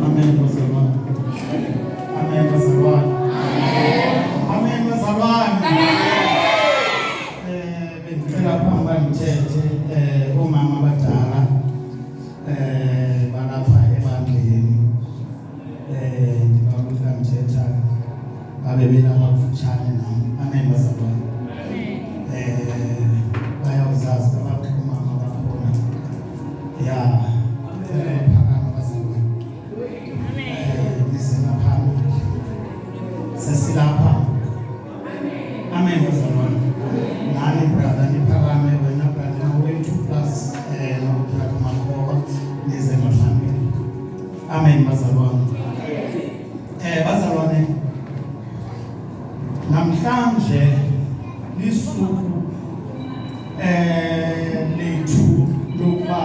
Amen bazalwane. Amen bazalwane. Amen bazalwane. Bengicela phambi kwangithethe omama abadala balapha ebandleni. Ndibawela ukuthi ngithetha babe belapha kufutshane nam. Amen bazalwane. Bayawuzazi abaxhumama bakhona. Ya. Phakama bazalwane. Nize ngaphambili. Sesilapha. Amen bazalwane. Nani brother niphakame wena brother wethu plus no brother Makhoba nize ngaphambili. Amen bazalwane. Bazalwane namhlanje lisuku lethu lokuba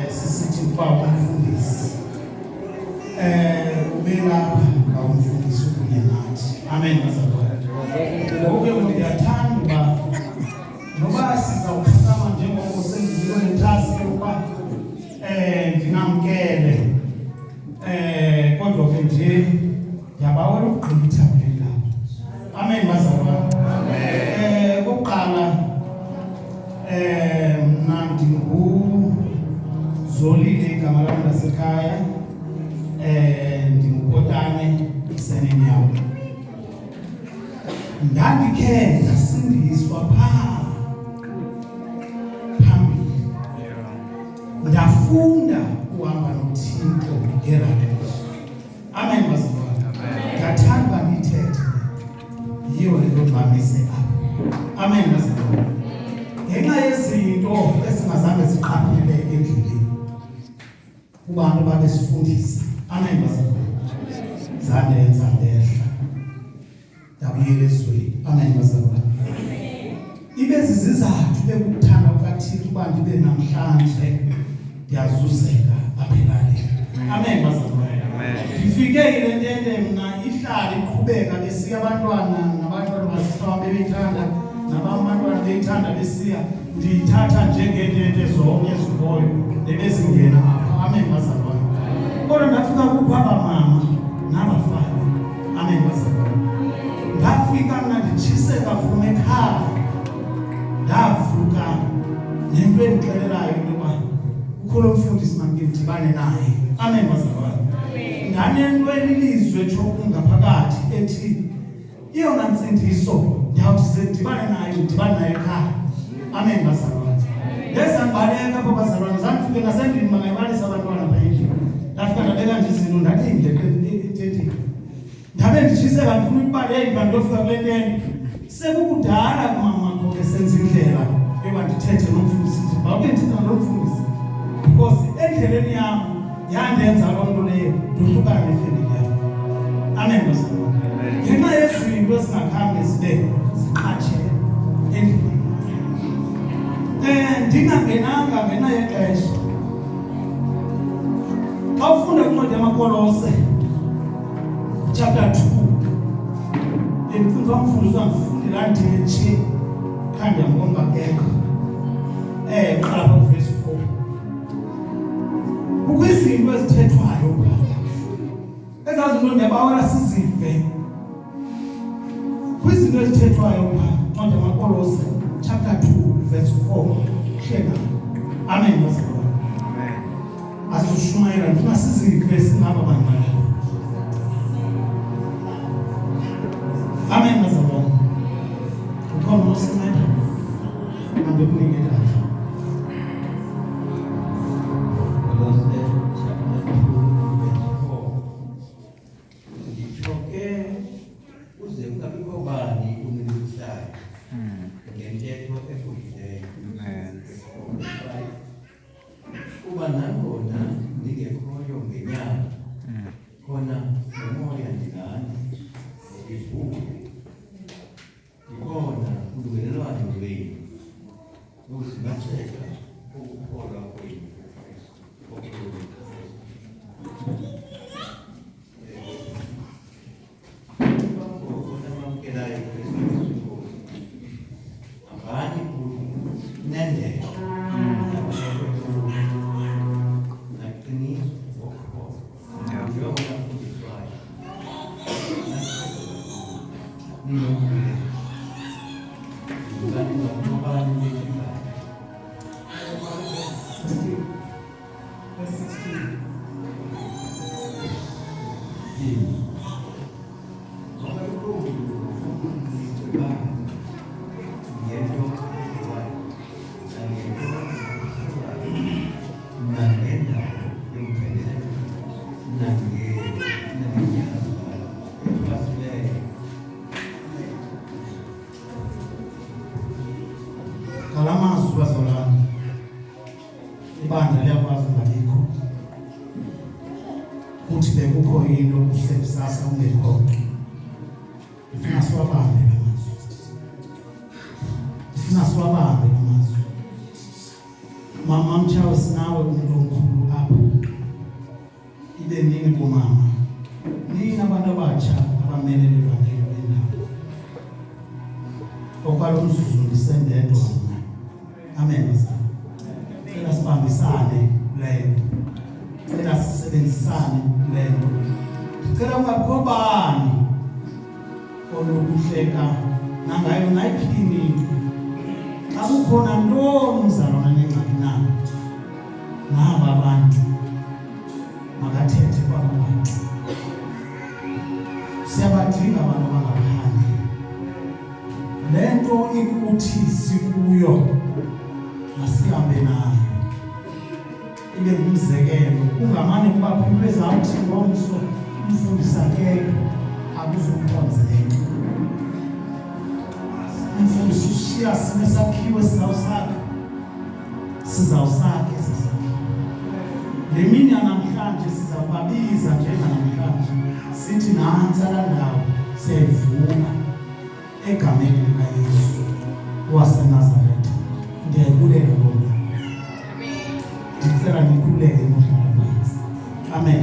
sisithi kuba umfundisi ubelapha ngawumfundisi kunye nathi. Amen bazalwane. Ngoku ndiyathanda uba noba sizawuphakama njengoko sendinikwe netask yokuba ndinamkele kodwa ke nje ndiyabawela ukugqitha kule ndawo. Amen bazalwane. Okokuqala mna ndinguZolile igama lam lasekhaya. Ndingupotane isenenyawo. Ndandikhe ndasindiswa phaa phambili. Ndafunda uhamba noThixo ngerabhi. Amen bazalwane. Ndiyathanda uba ndiyithethe. Yiyo le nto ndibamise apha. Amen bazalwane. Ngenxa yezinto ezingazange ziqapheleke endleleni kubantu babesifundisa. Amen bazalwane. Zandenza ndehla ndabuyela ezweni. Amen bazalwane. Ibe zizizathu bekukuthanda kukaThixo uba ndibe namhlanje ndiyazuzeka apha elalini. Amen bazalwane. Ndifike ile ntente mna ihlala iqhubeka besiya abantwana nabantwana basiswa bebeyithanda nabam abantwana beyithanda besiya ndiyithatha njengeentente zonke ezikhoyo ebezingena apha. Amen bazalwane. Kodwa ndafika kukho aba mama nabafana. Amen bazalwane. Ndafika mna nditshiseka from ekhaya. Ndavuka nento endixelelayo into yoba kukho lo mfundisi mandike ndidibane naye. Amen bazalwane. Ndanento elilizwe etsho kum ngaphakathi ethi iyona ntsindiso ndiyawuthi ze ndidibane nayo ndidibane nayo ekhaya. Amen bazalwane. Ndeza ndibaleka apho bazalwane, zandifike nasendlini bangayibalisa abantwana phaa endlini. Ndafika ndabeka nje izinto ndathi ndileqe etentini. Ndabe nditshiseka ndifuna ukubaleka uba ndiyofika kule ntente. Sekukudala kumama ke senza indlela yoba ndithethe nomfundisi ndithi bawuke ndithetha nomfundisi because endleleni yam yandenza loo nto leyo ndohlukana nefemeli yam. Amen bazalwane. Ngenxa yezinto ezingakhange zibe ziqatshele endleleni. Ndingangenanga ngenxa yexesha. Xa ufunda kwincwadi yamaKolose chapter 2 bendicinga uba umfundisi uzandifundela nditshe qha ndiyambonga akekho. Qala pha kuvesi 4. Kukho izinto ezithethwayo phaa. Ezaa zinto ndiyabawela sizive. Kwizinto ezithethwayo phaa, ncwadi yamaKolose chapter 2 verse 4. Hleka. Amen bazalwane. Asishumayela ndifuna sizive singaba bangcwele. Amen bazalwane. Ukhona osinceda? Mandikunike tata. Kolose chapter 2 verse 4. Nditsho ke kuze kungabikho bani unilukisayo ngentetho efundileyo. Verse 4, 5. Kuba nangona ndingekhoyo ngenyama, khona ngomoya ndinani, ndivuya ndibona ulungelelwano lwenu nokuzimatheka kokukholwa kwenu kuKristu, kokholo lwenu kuKristu. Elayo uKristu Yesu iNkosi. Hambani kuyo nendlela nabekwe kuyo naqiniswa ngokholo njengoba nafundiswayo ninombulelo. Vukani nobani bethu. Verse 16. Ngento edliwayo nangento eselwayo nangendawo yomgqibelo nangenyanga ethwasileyo. Ngala mazwi bazalwane, ibandla liyakwazi ungabikho kuthi bekukho into kuhle kusasa ungekho. Ndifuna siwabambe la mazwi, ndifuna siwabambe la mazwi. Mama Mtshawe, sinawe umntu omkhulu apha, ibe nini bomama, nini abantu abatsha abamele levangeli kule ndawo. Okwalo mzuzu ndisendedwa mna. Amen bazalwane. Cela sibambisane kule nto, cela sisebenzisane kule nto. Ndicela kungabikho bani olokuhleka nangayo nayiphini into. Xa kukhona ntoni umzalwana nengxaki na naba bantu, makathethe kwaba bantu. Siyabadinga abantu abangaphandle. Le nto ikuthi sikuyo masihambe nayo ibe ngumzekelo, kungamane kubakho into ezawuthi ngomso umfundisi akekho akuzukhonzeka. Umfundisi ushiya sinesakhiwo esizawusakha, sizawusakha esi sakhiwo. Le mini yanamhlanje siza kubabiza njenganamhlanje sithi nantsi laa ndawo siyayivula egameni likaYesu waseNazaretha. Ndiyayibulela loo ndawo. Ndicela nikhuleke nohlala phantsi. Amen.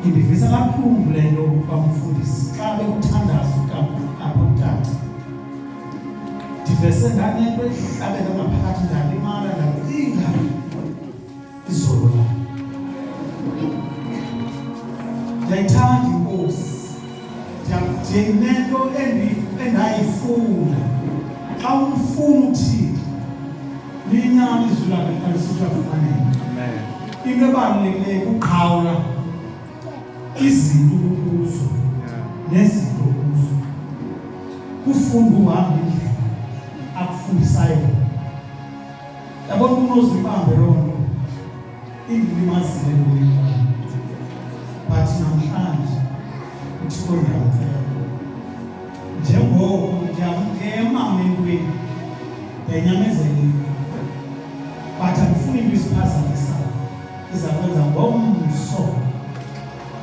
Indivisa kabuhlungu le nto ukuba umfundisi xa bekuthandaza apha utata, ndivese ndanento ehlabela ngaphakathi, ndalimala, ndacinga izolo lam. Ndiyayithanda iNkosi, ndinento endayifunda. Xa umfuna uThixo, liyinyani izwi lakhe xa lisithi uyafumaneka. Into ebalulekileyo kuqhawula izinto kuzo nezinto kuzo, kufunda uhamba indlela akufundisayo. Yabona, unozibambe loo nto indilimazile ebomini bam, but namhlanje uThixo ndiyamcela njengoko ndiyema entweni, ndiyayinyamezela into, but andifuni into isiphazamisayo iza kwenza ngomso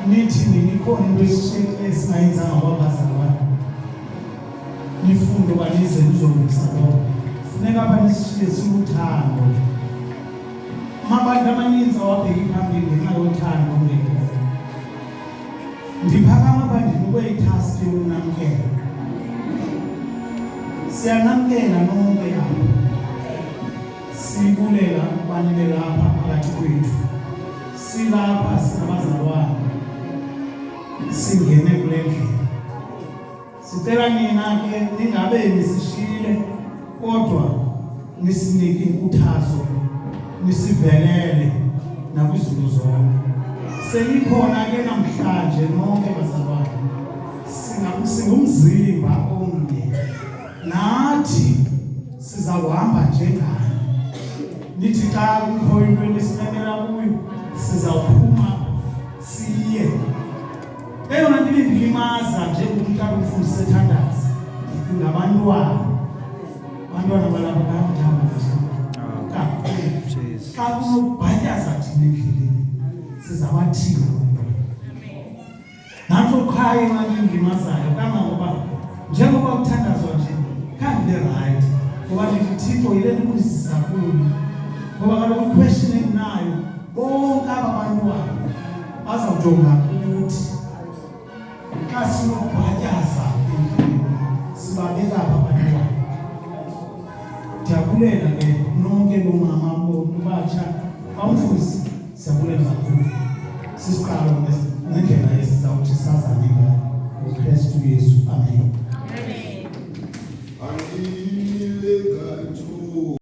nithi nini ikhona into esishiyekileyo esingayenzanga kwabazalwane, nifunde uba nize nizolungisa loo. Funeka apha nisishiye siluthando. Amabandla amaninzi awabheki phambili ngenxa yothando ongekho. Ndiphakama apha ndinikwe itask yokunamkela. Siyanamkela nonke apha, sibulela ukuba nibe lapha phakathi kwethu. Silapha singabazalwane, singene kule ndlela. Sicela nina ke ningabe nisishiyile, kodwa nisinike inkuthazo, nisivelele nakwizinto zonke. Senikhona ke namhlanje nonke bazalwane, singumzimba omnye, nathi sizawuhamba njengani. Nithi xa kukho into enisimemela kuyo, sizawuphuma siye. Eyona nto ibindilimaza njengomntu umfundisi ethandaza, ndicinga abantwana, abantwana balapha bayamthanda uThixo kakhulu. Xa kunobhatyaza thina endleleni, sizabathini abantwana? Nantso qha eyona nto indilimazayo, kangangoba njengoba kuthandazwa nje khandibe right, ngoba ndithi Thixo yile nto ukundizisa kuyo, ngoba kaloku iquestion endinayo, bonke aba bantwana bazawujonga kuthi. Xa sinobhatyaza empilweni sibabeka apha abantwana. Ndiyabulela ke nonke bomama batsha bamfundisi, siyabulela kakhulu. Sisiqalo nendlela esizawuthi sazane ngayo.